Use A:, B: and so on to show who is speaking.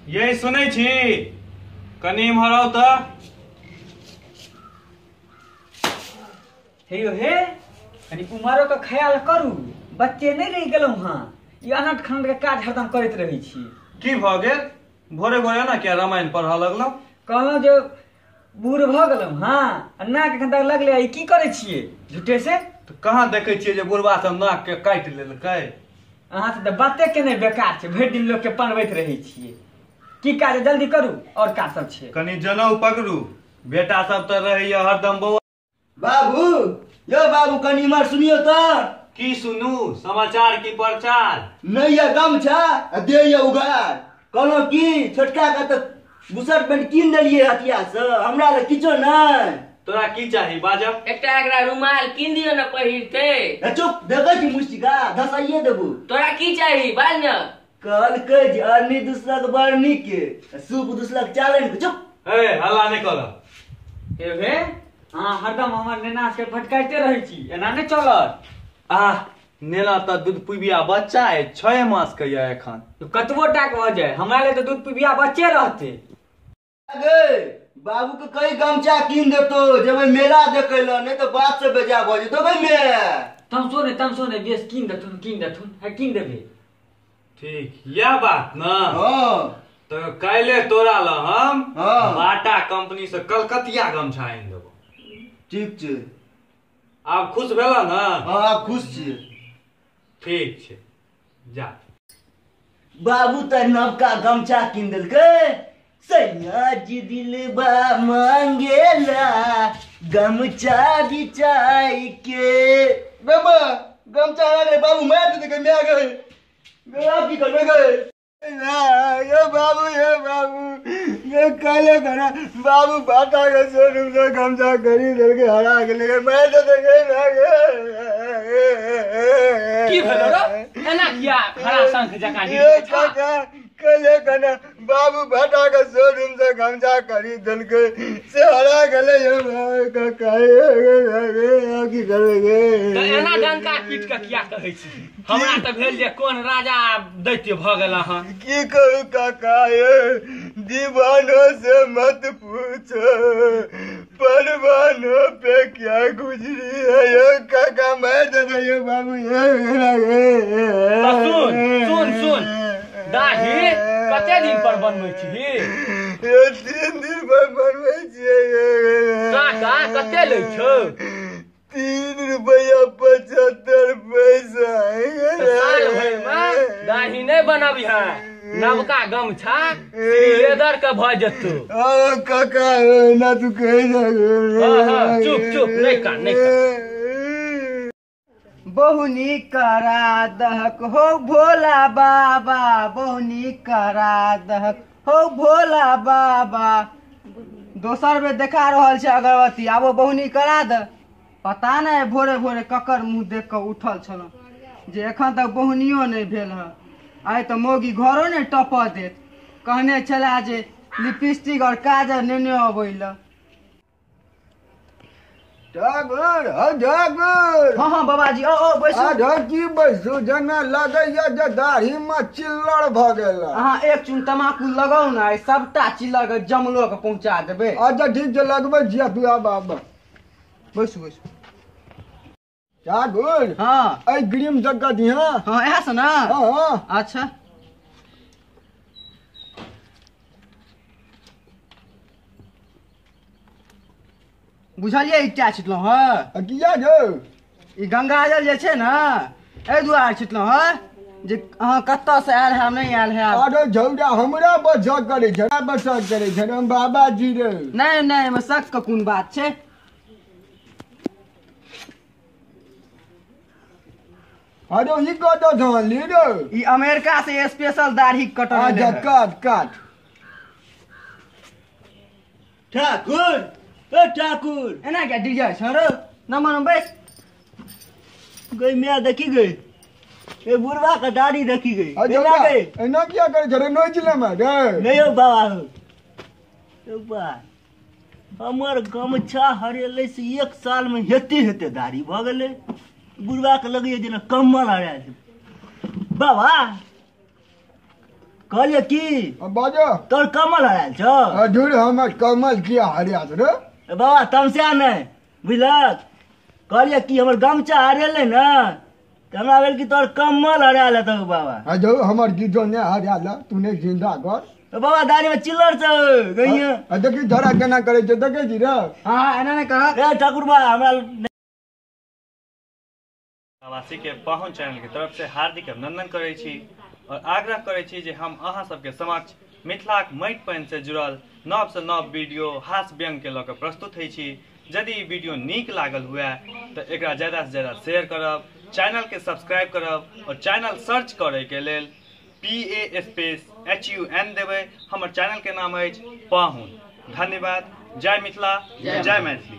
A: ये सुनै छी कनी इम्हर आउ त।
B: हे यो हे कनी उमरो के ख्याल करू, बच्चे नहीं रहि गेलहुँ हाँ, ई अनट खंड के काज हरदम करैत रहै छी।
A: की भ गेल भोरे भोरे ना किया रामायण पढ़ऽ लगलहुँ?
B: कहलहुँ जे बूढ़ भऽ गेलहुँ हाँ, आ नाक एखन तक लगले, ई की करै छियै झूठे से?
A: तऽ कहाँ देखै छियै जे बुढ़बा सब नाक के काटि लेलकै?
B: अहाँ से तऽ बाते केने बेकार छै, भरि दिन लोक के पनबैत रहै छियै। की काज जल्दी करू, और काज सब छै।
A: कनी जनउ पकड़ू, बेटा सब तऽ रहैया हरदम बौआ।
C: बाबू यो बाबू कनी इम्हर सुनियो तऽ।
A: की सुनू, समाचार की प्रचार?
C: नहीं ये गमछा आ दे ये उगार। कहलहुँ की छोटका के तऽ बुशर्ट पेंट कीन देलियै हटिया से, हमरा लए किछो नहि।
A: तोरा की चाही बाजब?
D: एकटा एकरा रुमाल कीन दियौ ने पहिरते।
C: चुप, देखै छी मुस्टिका धसाइये देबू।
D: तोरा की चाही बाज ने।
C: कहलकै जे अरनी दुसलक बरनी के, सूप दुसलक चालनि के। चुप।
A: हे हल्ला नहि कर।
B: हे हे अहाँ हरदम हमर नेना के भटकाइते रहै छी, एना नहि चलत।
A: आह नेना तऽ दूध पिबिया बच्चा है, 6 मास के यऽ एखन।
B: कतबो टाक भऽ जाय हमरा ले तऽ दूध पिबिया बच्चे रहते।
C: बाबू के कई गमछा कीन देतो जेबै मेला देखै लए, नहि तऽ बात से बेजा भऽ जेतो गै मे।
B: तमसो ने तमसो ने, बेस कीन देथुन कीन देथुन, है कीन देबै।
A: ठीक यह बात न।
C: हाँ
A: तऽ काल्हि तोरा ल हम बाटा कंपनी से कलकतिया गमछा आनि देबो।
C: ठीक छै।
A: आब खुश भेल न?
C: हाँ आब खुश छी।
A: ठीक छै जा।
C: बाबू तऽ नवका गमछा कीन देलकै। सैया जी दिलबा मांगेला गमछा बिचाई के। बाबा गमछा रे बाबू मार देते मैं गए। आप की करबे गए? ना ये बाबू ये बाबू ये काले करा बाबू बाटा के शोरूम से गमछा खरीद देलकै हरा गेलै मार देते गए ना।
D: की भेलो रे एना किया खड़ा शंख जकाँ?
C: ये काका कले कना बाबू बाटा के शोरूम से गमछा खरीद देलकै से हरा गेलै। ये काका ये की करबे गे?
D: तऽ एना डंका पीट के किया कहै छी? हमरा तऽ भेल जे कोन राजा दैत्य भऽ गेल अहाँ।
C: की कहू काका ये दीवानों से मत पूछो परवानों पे क्या गुजरी है। ये काका मार देते ये बाबू ये।
D: सुन सुन सुन दाढ़ी कते दिन पर बनबै छी?
C: ये 3 दिन पर बनबै छियै।
D: काका कते लै छौ?
C: 3 रुपया 75 पैसा।
D: साल भरि मे दाढ़ी नहि बनबिहे, नवका गमछा लेदर के भऽ जेतौ।
C: हाँ काका ना तू कहि जा।
D: हाँ चुप चुप नहि कान नहि कान।
E: बहुनी करा दहक हो भोला बाबा, बहुनी करा दहक हो भोला बाबा। दोसर बेर देखा रहल छै अगरबत्ती, आबो बहुनी करा दे। पता नहि भोरे भोरे ककर मुँह देख कऽ उठल छलहुँ जे एखन तक बहुनियो नहि भेल हँ। आइ तऽ मौगी घरो नहि टपऽ देत, कहने छलए जे लिपस्टिक और काजर नेने अबै लए।
C: ठाकुर हौ ठाकुर।
E: हाँ हाँ बाबाजी ओ ओ बैसू।
C: अरे की बैसू, जेना लगैया जे दाढ़ी में चिल्लर भऽ गेल।
E: अहाँ एक चून तमाकू लगाउ ने, आइ सबटा चिल्लर के जमलो के पहुँचा देबै।
C: अच्छा ठीक छै लगबै छियै, तू आब आब
E: बैसू बैसू।
C: ठाकुर
E: हाँ
C: एहि ग्रीम जगह दिहा।
E: हाँ इएह से ना।
C: हाँ
E: अच्छा बुझलियै ई क्या छिटलहुँ हँ?
C: किया गो?
E: ई गंगाजल जे छै ने एहि दुआरे छिटलहुँ हँ जे अहाँ कतऽसँ आयल हैब नहि आयल हैब।
C: अरे झौरा हमरा बसक करै छै, बसक करै छै हम बाबाजी रे।
E: नहि नहि एहिमे शक के कोन बात छै।
C: अरे ई कतऽ सँ अनली रे?
E: ई अमेरिका से स्पेशल दाढ़ी कटल।
C: अच्छा काट काट।
F: ठाकुर ओ ठाकुर
E: एना क्या डिजाइन छ रे? नंबर में बैस।
F: गई मैं देखी गई ए बुढ़वा का दाढ़ी देखी गई।
C: एना गई एना किया करे छ रे? नोच ले में रे।
F: नहीं हो बाबा हो बा हमर गमछा हरेलै से 1 साल में हेते हेते दाढ़ी भ गेलै। बुढ़वा के लगैया जेना कम्बल हरायल छै। बाबा कहलिए की
G: बाजो
F: तोर कमल हरायल छौ।
G: अधूर हमर कमल किया हरायल रे?
F: बाबा तमसा नहि बुझलक। कहलिए की हमर गमछा हरेलै ने तऽ हमरा भेल कि तोर कमल हरायल हेतौ बाबा।
G: अधूर हमर गीतो नहि हरायल, तू नहि जिंदा कर।
F: बाबा दाढ़ी में चिल्लर छौ गइया।
G: आ देखी झगड़ा केना करै छै, देखै छी रे?
E: हां एना नहि कर
F: रे ठाकुर बा। हमरा
A: आवासी के पाहुन चैनल के तरफ से हार्दिक अभिनंदन करै छी और आग्रह करै छी जे हम अहाँ सबके समक्ष मिथिलाक माटि पानि से जुड़ल नव से नव वीडियो हास्य व्यंग के लऽ कऽ प्रस्तुत होइ छी। यदि ई वीडियो नीक लागल हुए तऽ एकरा ज़्यादा से ज़्यादा शेयर करब, चैनल के सब्सक्राइब करब और चैनल सर्च करे के लेल PA space HUN देबै। हमर चैनल के नाम अछि पाहुन। धन्यवाद। जय मिथिला, जय मैथिली।